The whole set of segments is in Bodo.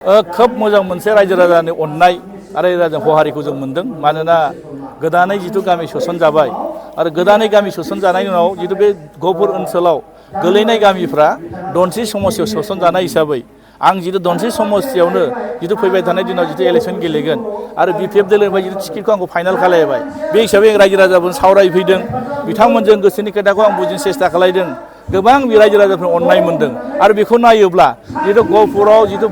खोब मोजां मोनसे रायजो राजानि अननाय आरो रायजो हहारिखौ जों मोनदों। मानोना गोदानै जिथु गामि सोसनजाबाय आरो गोदानै गामि सोसनजानायनि उनाव जिथु बे गहपुर ओनसोलाव गोलैनाय गामिफ्रा धनसिरि समस्तियाव सोसनजानाय हिसाबै आं जिथु धनसिरि समस्तियावनो जिथु फैबाय थानाय दिनाव जिथु इलेक्सन गेलेगोन आरो BPF दोलोनिफ्राय जिथु टिकेटखौ आंखौ फाइनाल खालामबाय, बे हिसाबै आं रायजो राजाफोरजों सावरायफैदों। बिथांमोनजों गोसोनि खोथाखौ आं बुजिनो सेस्था खालामदों। गोबां रायजो राजाफोरनि अननाय मोनदों आरो बेखौ नायोब्ला जिथु गहपुराव जिथु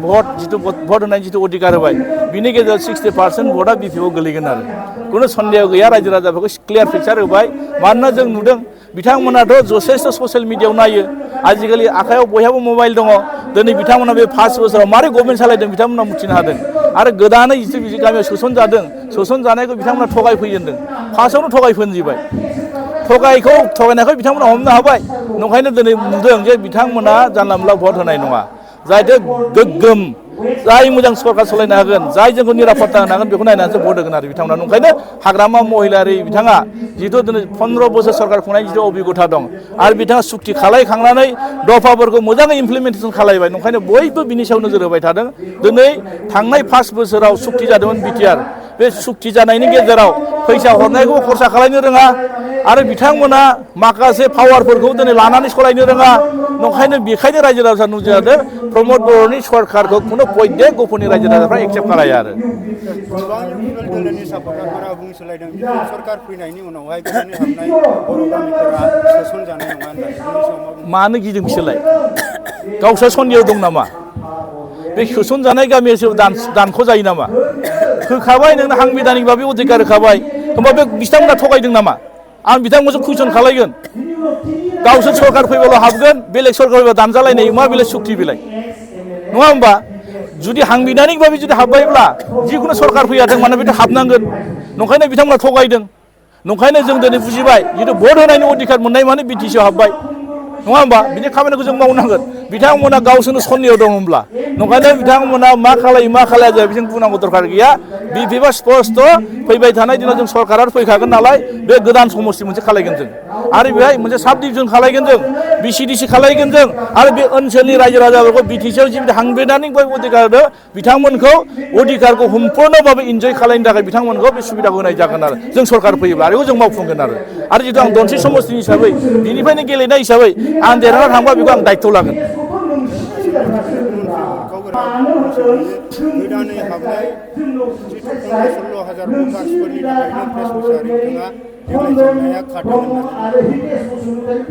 भट होनायनि जिथु अधिकार होबाय, बिनि गेजेराव 60% भटआ BPF आव गोलैगोन आरो खुनु सन्देह गैया। रायजो राजाफोरखौ क्लियार पिक्चार होबाय। मानोना जों नुदों बिथांमोनाथ' जथेस्थ' ससियेल मिडियायाव नायो। आजिखालि आखायाव बयहाबो मबाइल दङ। दिनै बिथांमोना बे 5 बोसोराव मारै गभर्नमेन्ट सालायदों बिथांमोना मिथिनो हादों। आरो गोदानै जिथु गामियाव सोसनजादों, सोसनजानायखौ बिथांमोना थगायफैजेनदों। फार्स्टआवनो थगायफोनजोबबाय। थगायनायखौ बिथांमोना हमनो हाबाय। नंखायनो दिनै नुदों जे बिथांमोना जानला मोनला भट होनाय नङा। जाहाथे गोग्गोम जाय मोजां सरकार सालायनो हागोन, जाय जोंखौ निरापत्ता होनो हागोन, बेखौ नायनानैसो भट होगोन आरो बिथांमोना। ओंखायनो हाग्रामा महिलारि बिथाङा जिथु दिनै 15 बोसोर सरकार खुंनायनि जिथु अभिगथा दं आरो बिथाङा सुक्ति खालामखांनानै दफाफोरखौ मोजाङै इमप्लिमेन्टेसन खालामबाय। ओंखायनो बयबो बिनि सायाव नोजोर होबाय थादों। दिनै थांनाय 5 बोसोराव सुक्ति जादोंमोन BTR। बे सुक्ति जानायनि गेजेराव फैसा हरनायखौ खरसा खालामनो रोङा आरो बिथांमोना माखासे पावारफोरखौ दिनै लानानै सालायनो रोङा। नंखायनो बेखायनो रायजो राजा नुजादों प्रमद बर'नि सरकारखौ खुनु पयदे गहपुरनि रायजो राजाफ्रा एक्सेप्ट खालाया आरो। गोबां UPL दोलोनि सापर्टारफोरा बुंसोलायदों सरकार फैनायनि उनावहाय गोदानै हाबनाय बर' गामिफोरा सोसनजानाय नङा होननानै। मानो गिदों बिसोरलाय? गावसोर सन्देह दं नामा? बे सोसनजानाय गामियासो दानख' जायो नामा? होखाबाय नोंनो हांबिधानिक भाबै अधिकार होखाबाय। होमबा बे बिथांमोना थगायदों नामा? आं बिथांमोनजों कुइसन खालायगोन। गावसोर सरकार फैबाल' हाबगोन, बेलेग सरकार फैबा दानजालायनाय मा बेलेग सुक्ति बेलाय? नङा होमबा? जुदि हांबिधानिक भाबै जुदि हाबबायब्ला जिखुनु सरकार फैयाथों मानो बेथ' हाबनांगोन। नंखायनो बिथांमोना थगायदों। नंखायनो जों दिनै बुजिबाय जिथु भट होनायनि अधिकार मोननाय माने BTC आव हाबबाय। नङा होमबा? बिनि खामानिखौ जों मावनांगोन। बिथांमोना गावसोरनो सन्देह दङब्ला, नंखायनो बिथांमोना मा खालाया जाया बेजों बुंनांगौ दरकार गैया। BPF आ स्पस्ट' फैबाय थानाय दिनाव जों सरकारा फैखागोन नालाय बे गोदान समस्ति मोनसे खालायगोन जों। आरो बेहाय मोनसे साब डिभिजन खालायगोन जों, BCDC खालायगोन जों। आरो बे ओनसोलनि रायजो राजाफोरखौ BTC आव जिबायदि हांबिधानिक अधिकार होदों, बिथांमोनखौ अधिकारखौ सम्पुर्णभाबै इन्जय खालामनो थाखाय बिथांमोनखौ बे सुबिदाखौ होनाय जागोन आरो जों सरकार फैयोब्ला आरो बेखौ जों मावफुंगोन आरो जितु आं धनसिरि समस्तिनि हिसाबै बिनिफ्रायनो गेलेनाय हिसाबै आं देरहाना थांबा बेखौ आं दायित्व लागोन। गोदानै हाबनाय जिथु 15-16 हाजार भटार्सफोरनि थाखायनो प्रेस मुसाहारि बिथाङा देग्लाय जेंनाया खारदों होननानै।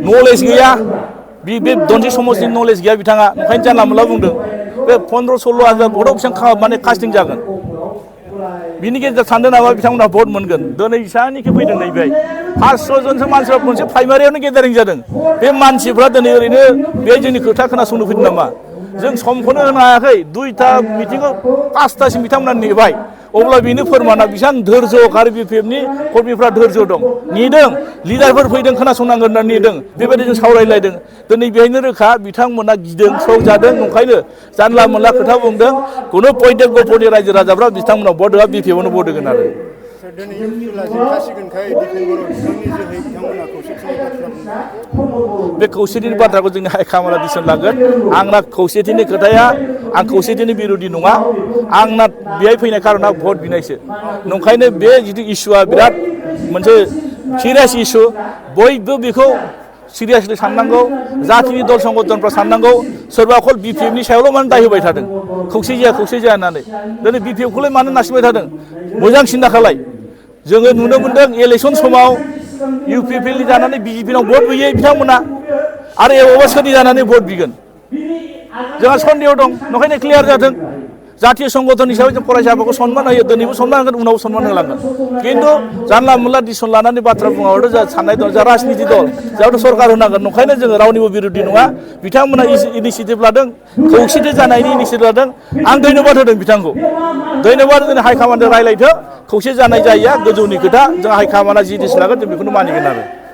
नलेज गैया। बे धनसिरि समस्तिनि नलेज गैया बिथाङा। ओंखायनो जानला मोनला बुंदों। बे 15-16 हाजार भटआव बेसेबां माने कास्टिं जागोन? बिनि गेजेराव सानदों नामा बिथांमोनहा भट मोनगोन? दिनै इसांनिखि फैदों नैबे 500 जनसो मानसिफ्रा मोनसे प्राइमारियावनो गेदारिं जादों। बे मानसिफ्रा दिनै ओरैनो बे जोंनि खोथा खोनासंनो फैदों नामा? जों समखौनो होनो हायाखै। 2टा मिटिंखौ 5टासिम बिथांमोना नेबाय। अब्ला बेनो फोरमाना बेसेबां धोर्ज' आरो BPFनि कर्मिफ्रा धोर्ज' दं। नेदों। लिडारफोर फैदों खोनासंनांगोन होनना नेदों। बेबायदि जों सावरायलायदों। दिनै बेहायनो रोखा बिथांमोना गिदों, सौजादों। ओंखायनो जानला मोनला खोथा बुंदों। खुनु पयदे गहपुरनि रायजो राजाफ्रा बिथांमोनाव भट होआ, BPF आवनो भट होगोन आरो। दिनै UPL आ जेनखासिगोनखाय दिपेन बर' बिथांनि जोहै बिथांमोना खौसेथिनि बाथ्रा बुंदों। बे खौसेथिनि बाथ्राखौ जोंनि हाइकामान्डआ डिसिसन लागोन। आंना खौसेथिनि खोथाया, आं खौसेथिनि बिर'धि नङा। आंना बेहाय फैनाय खार'ना भट बिनायसो। नंखायनो बे जिथु इसुआ बिराद मोनसे सिरियास इसु। बयबो बेखौ सिरियासलि साननांगौ। जाथिनि दल संगठनफ्रा साननांगौ। सोरबा अकल BPFनि सायावल' मानो दाय होबाय थादों? खौसे जाया होननानै। दिनै BPF खौलाय मानो नारसिनबाय थादों? मोजां सिन्था खालाय। जोङो नुनो मोन्दों इलेक्सन समाव UPPL जानानै BJP नाव भट होयो बिथांमोना आरो एबावबा सोरनि जानानै भट बिगोन? जोंहा सन्देह दं। नंखायनो क्लियार जाथों। जातीय संगठन हिसाबै जों फरायसाफोरखौ सनमान होयो। दिनैबो सनमान होगोन, उनावबो सनमान होलांगोन। खिन्थु जानला मोनला डिसिसन लानानै बाथ्रा बुङाबाथ' जोंहा साननाय दं। जोंहा राजनिति दल, जोंहाथ' सरकार होनांगोन। नंखायनो जोङो रावनिबो बिर'धि नङा। बिथांमोना इनिसियेटिभ लादों, खौसेथि जानायनि इनिसियेटिभ लादों। आं धन्यबाद होदों बिथांखौ। धन्यबाद होदों। हाइकामान्डजों रायलायथों। खौसे जानाय जायैया गोजौनि खोथा। जों हाइकामान्डआ जि डिसिसन लागोन जों बेखौनो मानिगोन आरो।